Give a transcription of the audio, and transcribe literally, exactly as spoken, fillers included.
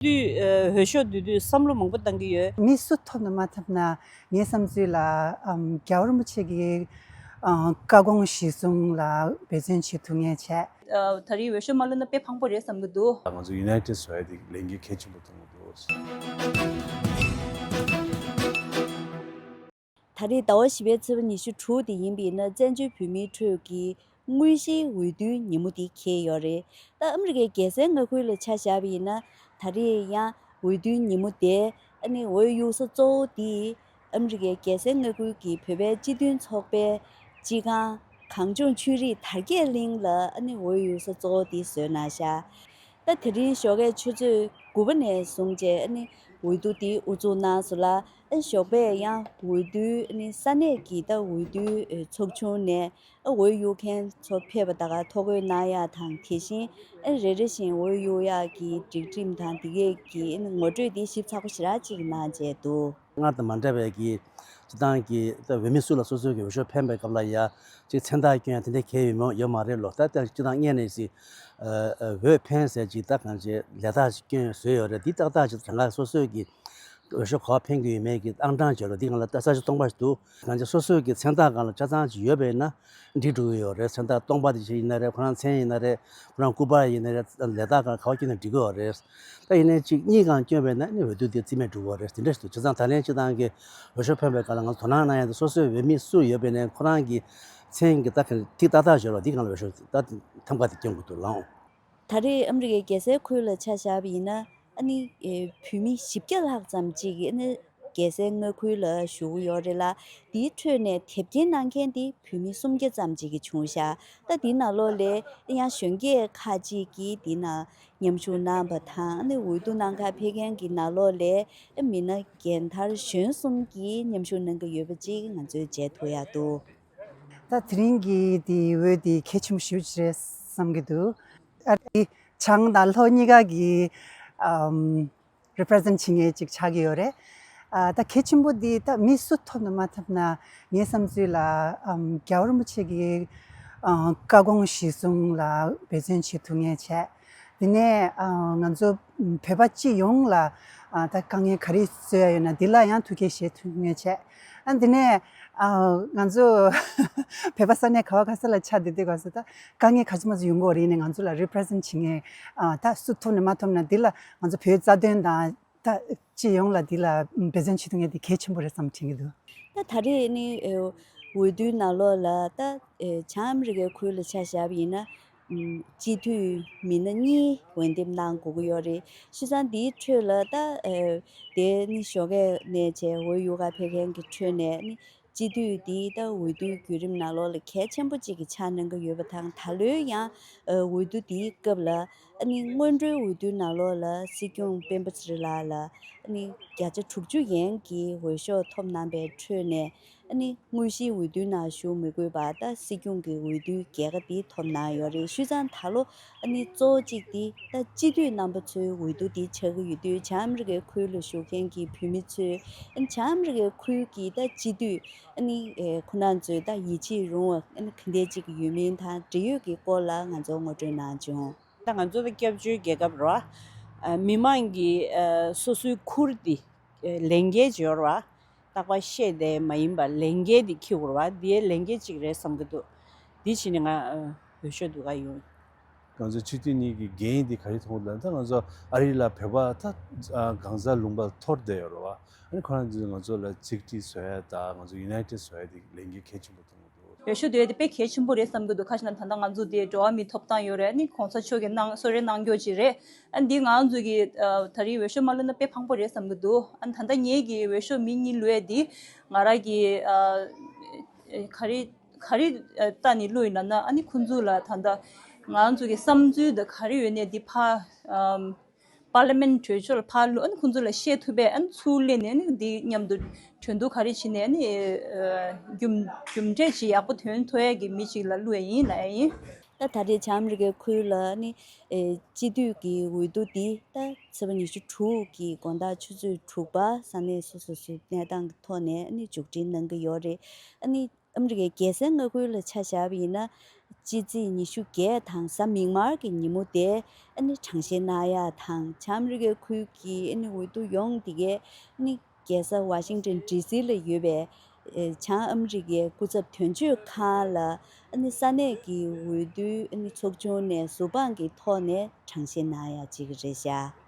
དུས་ཨ་འོས་ཤོག་བསྡུ་དུས་བསམ་བློ་མང་པོ་བཏང་གི་ཡོད། མི་སུ་ཐོབ་ན་མ་ཐོབ་ན་ངའི་བསམ་ཚུལ་ལ་ཨམ་རྒྱལ་བ་རིན་པོ་ཆེ་གི་ཨ་བཀའ་དགོངས་གཞིར་བཟུང་ལ་འབད་བརྩོན་བྱེད་ཐུབ་མཁན་བྱས། ཨ་ད་རེས་འོས་ཤོག་མ་བླུགས་ན་དཔེ་ཕངས་པོ་རེད་བསམ་གྱི་འདུག་ང་ཚོ་ཡུ་ནའི་ཊེཌ་བཟོ་ཡ་དེ་ལས་འགན་གལ་ཆེན་པོ་མཐོང་གི་འདུག་ད་རེས་ཟླ་བ་བཞི་པའི་ཚེས་པ་ཉི་ཤུ་དྲུག་དེ་ཡིན་པ་ཡིན་ན་བཙན་བྱོལ་བོད་མིའི་ཁྲོད་ཀྱི་དངོས་གཞིའི་འོས་བསྡུའི་ཉིན་མོ་དེ་འཁེལ་ཡོད་རེད། ད་ཨ་མི་རི་ཀའི་རྒྱལ་སའི་མངའ་ཁུལ་ལ་ཆ་བཞག་པ་ཡིན་ན་ད་རེས་ཡང་འོས་བསྡུའི་ཉིན་མོ་དེ་ཨ་ནི་འོས་གཡུག་ས་གཙོ་བོ་དེ་ཨ་མི་རི་ཀའི་རྒྱལ་སའི་མངའ་ཁུལ་གྱི་བོད་པའི་སྤྱི་མཐུན་ཚོགས་པའི་སྤྱི་ཁང་གངས་ལྗོངས་ཆོས་རིག་དར་རྒྱས་གླིང་ལ་ཨ་ནི་འོས་གཡུག་ས་གཙོ་བོ་དེ་བཟོས་གནང་ཤག་ད་དེ་རིང་ཞོགས་ཀའི་ཆུ་ཚོད་དགུ་པ་ནས་བཟུང་བྱས་ཨ་ནི་འོས་བསྡུ་དེ་དབུ་འཛུགས་གནང་སོང་ལ། ཨ་ཞོགས་པས་ཡང་འོས་བསྡུའི་ཨ་ནི་ས་གནས་ཀྱི་ད་འོས་བསྡུའི་ཨ་ཚོགས་ཆུང་ནས་ཨ་འོས་གཡུག་མཁན་ཚོ་ཕེབས་པ་དག་ག་ཐོ་འགོད་གནང་ཡག་དང་། དེ་བཞིན་ཨ་རེ་རེ་བཞིན་འོས་གཡུག་ཡག་གི་སྒྲིག་ཁྲིམས་དང་དེ་གས་ཀྱི་ཨ་ནི་ངོ་སྤྲོད་དེ་ཞིབ་ཚགས་པོ་ཞེ་དྲག་ཅིག་གནང་བྱས་འདུག་སྔར་དང་མ་འདྲ་བའི་གི་སྤྱི་བཏང་གི་ད་འོས་མི་སུ་ལ་སོ་སོའི་གི་འོས་ཤོག་འཕེན་པའི་སྐབས་ལ་ཡ་ཅིག་མཚན་རྟགས་སྐྱོན་ཡ་དེ་འདྲ་གལ་ཡོད་མོ་ཡོད་མ་རེད་ལོ། ད་ལྟ་སྤྱི་བཏང་སྔས་ནས་སི་ཨ་ཨ་འོས་འཕེན་ཟེར་ཅིག་ད་གང་ཅི་ལས་རྟགས་ཅིག་སྐྱོན་བཟོས་ཡོད་རེད། འདི་ཏག་ཏག་ཅིག་རང་ག་སོ་སོའི་གི་འོས་ཤོག་ག་པར་འཕེན་གི་ཡོད་མེད་ཀྱི་ཨང་གྲངས་བརྗོད་རོགས། འདི་གང་ལ་ད་ས་ཆ་སྟོང་པ་ཞིག་འདུག་གང་ཅི་སོ་སོའི་གི་མཚན་རྟགས་སྒང་ལ་ཆ་ཚང་ཅིག་ཡོད་པ་ཡིན་ན་འགྲིག་འགྲོ་གི་ཡོད་རེད། མཚན་རྟགས་སྟོང་པ་དེ་ཅིག་ཡིན་ན་རེད། ཁོ་རང་མཚན་ཡིན་ན་རེད། ཁོ་རང་སྐུ་པར་ཡིན་ན་རེད། ལས་རྟགས་སྒང་ག་པར་བསྐྱོན་ན་འགྲིག་གི་ཡོད་རེད། ད་ཡིན་ནའི་གཅིག་གཉིས་སྒང་སྐྱོན་པས་ན་ནི་འོས་བསྡུ་དེ་རྩིས་མེད་འགྲོ་གི་རེད། དེ་འདྲ་ཞིག་འདུག་བྱས་ཙང་ད་ལན་སྤྱི་བཏང་གི་འོས་ཤོག་འཕེན་པའི་སྐབས་ལ་ང་ཚོ་དོ་སྣང་གནང་ཡ་དེ་སོ་སོའི་འོས་མི་སུ་ཡོད་པའི་ནས་ཁོ་རང་གི་མཚན་གྱི་ད་ག་ཐིག་ཏག་ཏག་འབྱོར་བ་འདི་སྒང་ལ་འོས་ཤོག་ད་ཐམ་ག་དེ་སྐྱོན་དགོས་འདུག་ལགས། ད་རེས་ཨ་མི་རི་ཀའི་རྒྱལ་སའི་ཁུལ་ལ་ཆ་བཞག་པ་ཡིན་ན་ཨ་ནི་ཨེ་བོད་མི་བཞི་བརྒྱ་ལྷག་ཙམ་ཅིག་ཨ་ནི་རྒྱལ་སའི་མངའ་ཁུལ་ལ་བཞུགས་ཡོད་རེད་ལ། དེའི་ཁྲོད་ནས་དེབ་སྐྱེལ་གནང་མཁན་དེ་བོད་མི་སུམ་བརྒྱ་ཙམ་ཅིག་གིས་བྱུང་ཤག་ད་དེའི་ནང་ལོགས་ལས་ཡང་གཞོན་སྐྱེས་ཁག་ཅིག་གིས་དེའི་ནང་མཉམ་ཞུགས་གནང་པ་དང་། ཨ་ནི་འོས་བསྡུ་གནང་གར་ཕེབས་མཁན་གྱི་ནང་ལོགས་ལས་མི་སྣ་རྒན་དར་གཞོན་གསུམ་གྱིས་མཉམ་ཞུགས་གནང་གི་ཡོད་པ་ཅིག་ང་ཚོས་མཇལ་ཐུབ་ཡག་འདུག་ད་དེ་རིང་གི་དེ་འོས་དེ་གལ་ཆེན་པོ་ཞེ་པོ་ཅིག་རེད་བསམ་གྱི་འདུག་ཨ་དེ་བྱང་དང་ལྷོ་གཉིས་ཀ་གི་ཨམ་རི་པི་རི་ཛེན་བྱེད་མཁན་ཅིག་ཆགས་ཀྱི་ཡོད་རེད། ཨ་ད་གལ་ཆེན་པོ་འདི་ད་མི་སུ་ཐོབ་ན་མ་ཐོབ་ན་ངའི་བསམ་ཚུལ་ལ་ཨམ་རྒྱལ་བ་རིན་པོ་ཆེ་གི་ཨ་བཀའ་དགོངས་གཞིར་བཟུང་ལ་འབད་བརྩོན་བྱེད་ཐུབ་མཁན་བྱས། དེ་ནས་ཨ་ང་ཚོ་བོད་པ་སྤྱི་ཡོངས་ལ་ཨ་ད་དཀའ་ངལ་ག་རེ་བཟོ་ཡ་ཡོད་ན་འདི་ལ་ཡང་ཐུགས་འགན་བཞེས་ཐུབ་མཁན་བྱས། ཨ་དེ་ནས་ཨ་ང་ཚོ་བོད་པ་ས་གནས་ག་བ་ག་ས་ལ་ཆགས་བསྡད་དུས་སྐབས་སུ་ད་དཀའ་ངལ་ག་ཚོད་མ་ཚོད་ཡོང་གི་ཡོད་རེད། ཡིན་ནའི་ང་ཚོ་ལ་རི་པི་རི་ཛེན་བྱེད་མཁན་ཨ་ད་སུ་ཐོབ་ནས་མ་ཐོབ་ན་འདི་ལ་ང་ཚོ་བོད་རྩ་དོན་དང་། ད་སྤྱི་ཡོངས་ལ་འདི་ལ་འབད་བརྩོན་བྱེད་ཐུབ་མཁན་དེ་གལ་ཆེན་པོ་རེད་བསམ་དྲན་གྱི་འདུག་ད་ད་རེས་ནི་ཨེ་འོས་བསྡུའི་ནང་ལོགས་ལ་ད་ཨེ་བྱང་ཨ་མི་རི་ཀའི་ཁུལ་ལ་ཆ་བཞག་པ་ཡིན་ན་ཨམ་སྤྱི་འཐུས་མི་སྣ་གཉིས་འོས་འདེམས་གནང་དགོས་ཀྱི་ཡོད་རེད། བྱས་ཙང་འདིའི་ཁྲོད་ལ་ད་ཨེ་དེ་ནི་ཞོགས་ཀས་ནས་བྱས་འོས་གཡུག་གར་ཕེབས་མཁན་གྱི་ཁྲོད་ནས་ནི་སྤྱི་འཐུས་འདི་ད་འོས་བསྡུའི་བརྒྱུད་རིམ་ནང་ལོགས་ལ་གལ་ཆེན་པོ་གཅིག་གི་ཆགས་གནང་གི་ཡོད་པ་དང་། ད་ལོའི་ཡང་ཨ་འོས་བསྡུ་འདིའི་སྐབས་ལ་ཨ་ནི་སྔོན་འགྲོའི་འོས་བསྡུའི་ནང་ལོགས་ལ་སྲིད་སྐྱོང་སྤེན་པ་ཚེ་རིང་ལགས་ལ་ཨ་ནི་བརྒྱ་ཆ་དྲུག་ཅུ་ཡན་གྱི་འོས་ཤོག་ཐོབ་གནང་པའི་ཁྲོད་ནས་ཨ་ནི་དངོས་གཞིའི་འོས་བསྡུའི་ནང་ཞུགས་མི་དགོས་པར་ད་སྲིད་སྐྱོང་གི་འོས་བསྡུའི་རྒྱལ་ཁ་འདི་ཐོབ་གནང་ཡོད་རེད། བྱས་ཙང་ད་ལོ་ཨ་ནི་གཙོ་བོ་གཅིག་འདི་ད་སྤྱི་འཐུས་རྣམ་པ་ཚོའི་འོས་བསྡུ་འདི་ཆགས་ཀྱི་ཡོད་དུས། བྱང་ཨ་མི་རི་ཀའི་ཁུལ་ལ་བཞུགས་མཁན་གྱི་བོད་མི་ཚོས་ཨ་ནི་བྱང་ཨ་མི་རི་ཀའི་ཁུལ་གྱི་ད་སྤྱི་འཐུས་ཨ་ནི་ཨེ་ཁོ་རང་ཚོའི་ད་ཡིད་ཆེས་རུང་བ་ཨ་ནི་ག་འདྲས་ཅིག་ཡོད་མིན་དང་འབྲེལ་ཡོད་ཀྱི་སྐོར་ལ་ང་ཚོ་ངོ་སྤྲོད་གནང་བྱུང་། ད་ང་ཚོ་ད་སྐྱབས་བཅོལ་རྒྱལ་ཁབ་རེད་བ། ཨ་མི་མང་གིས་ཨ་སོ་སོའི་ཁུར་འདི་ཨ་ལས་འགན་ཅིག་ཡོད་རེད་བ། རྟག་པར་བཤད་བསྡད་མ་ཡིན་པར་ལས་འགན་འདི་འཁྱེར་དགོས་རེད་བ། འདིའི་ལས་འགན་ཅིག་རེད་བསམ་གྱི་འདུག་འདི་བྱས་ནས་ང་ཨ་འོས་ཤོག་བསྡུ་ག་ཡོང་། ང་ཚོ་སྤྱི་འཐུས་གཉིས་ཀྱི་འགན་འདི་ག་རེ་མཐོང་ལབ་ན། ད་ང་ཚོ་ཨ་རི་ལ་བོད་པ་ད་ཨ་གང་ཟག་ལུང་པ་འཐོར་བསྡད་ཡོད་རེད་བ། ཨ་ནི་ཁོ་རང་ཚོས་ང་ཚོ་ལ་ཅིག་ཊི་བཟོ་ཡ་དང་ང་ཚོ་ཡུ་ནའི་ཊེཌ་བཟོ་ཡ་དེ་ལས་འགན་གལ་ཆེན་པོ་མཐོང་གི་འདུག་འོས་ཤོག་བསྡུ་ཡ་དེ་དཔེ་གལ་ཆེན་པོ་རེད་བསམ་གྱི་འདུག་ག་ཞེ་ན་ད་ལྟ་ང་ཚོ་དེ་འགྲོ་བ་མིའི་ཐོབ་ཐང་ཡོད་རེད། ཨ་ནི་གོང་ས་མཆོག་གིས་གནང་གསོལ་རས་གནང་རྒྱུ་ཅིག་རེད། ཨ་ནི་འདི་ང་ཚོ་གི་ཨ་ད་རེས་འོས་ཤོག་མ་བླུགས་ན་དཔེ་ཕངས་པོ་རེད་བསམ་གྱི་འདུག་ཨ་ནི་ད་ལྟ་ངེད་ཀྱི་འོས་ཤོག་མི་གཉིས་བླུགས་ཡ་དེ་ང་རང་གི་ཨ་ག་རེ་ག་རེ་ལྟ་ནས་བླུགས་ཡིན་ལབ་ན། ཨ་ནི་ཁོང་ཚོ་ལ་ད་ལྟ་ང་ཚོ་གི་བསམ་ཚུལ་དང་ག་རེ་ཡོད་ནའི་འདི་ཕ་ཨམ། པར་ལི་མེན་གྲོས་ཚོགས་ལ་ཕར་བླུགས། ཨ་ནི་ཁོང་ཚོ་ལ་བཤད་ཐུབ་པས། ཨ་ནི་ཚུར་སླེབས་ནས་ཨ་ནི་འདི་མཉམ་དུ་གྲོས་བསྡུར་ག་རེ་བྱས་ནས་ཨ་ནི་ཨ་རྒྱུ་རྒྱུ་འབྲས་ཅིག་ཡག་པོ་ཐོན་ཐུབ་ཡ་གི་མི་ཅིག་ལ་བླུགས་ཡ་ཡིན་ལབ་ཡ་ཡིན། ད་ད་རེས་བྱང་ཨ་མི་རི་ཀའི་ཁུལ་ལ་ཨ་ནི་ཨེ་སྤྱི་འཐུས་ཀྱི་འོས་བསྡུ་འདི་ད་ཚེས་པ་ཉི་ཤུ་དྲུག་གི་དགོང་དག་ཆུ་ཚོད་དྲུག་པ་ས་གནས་སོ་སོ་སོའི་གནས་སྟངས་ཀྱི་ཐོག་ནས་ཨ་ནི་མཇུག་སྒྲིལ་གནང་གི་ཡོད་རེད། ཨ་ནི། ཨ་མི་རི་ཀའི་རྒྱལ་སའི་མངའ་ཁུལ་ལ་ཆ་བཞག་པ་ཡིན་ན། ཕྱི་ཚེས་ཉི་ཤུ་བརྒྱད་དང་གཟའ་མིག་དམར་གྱི་ཉིན་མོ་དེ་ཨ་ནི་གྲངས་བཤེར་གནང་ཡ་དང་། བྱང་ཨ་མི་རི་ཀའི་ཁུལ་གྱི་ཨ་ནི་འོས་བསྡུ་ཡོངས་དེ་གའི་ཨ་ནི་རྒྱལ་ས་ཝ་ཤིང་ཊོན་ཌི་སི་ལ་ཡོད་པའི་ཨེ་བྱང་ཨ་མི་རི་ཀའི་སྐུ་ཚབ་དོན་གཅོད་ཁང་ལ་ཨ་ནི་ས་གནས་ཀྱི་འོས་བསྡུའི་ཨ་ནི་ཚོགས་ཆུང་ནས་ཟུར་དཔང་གི་ཐོག་ནས་གྲངས་བཤེར་གནང་ཡ་བྱེད་ཀྱི་རེད་ཤག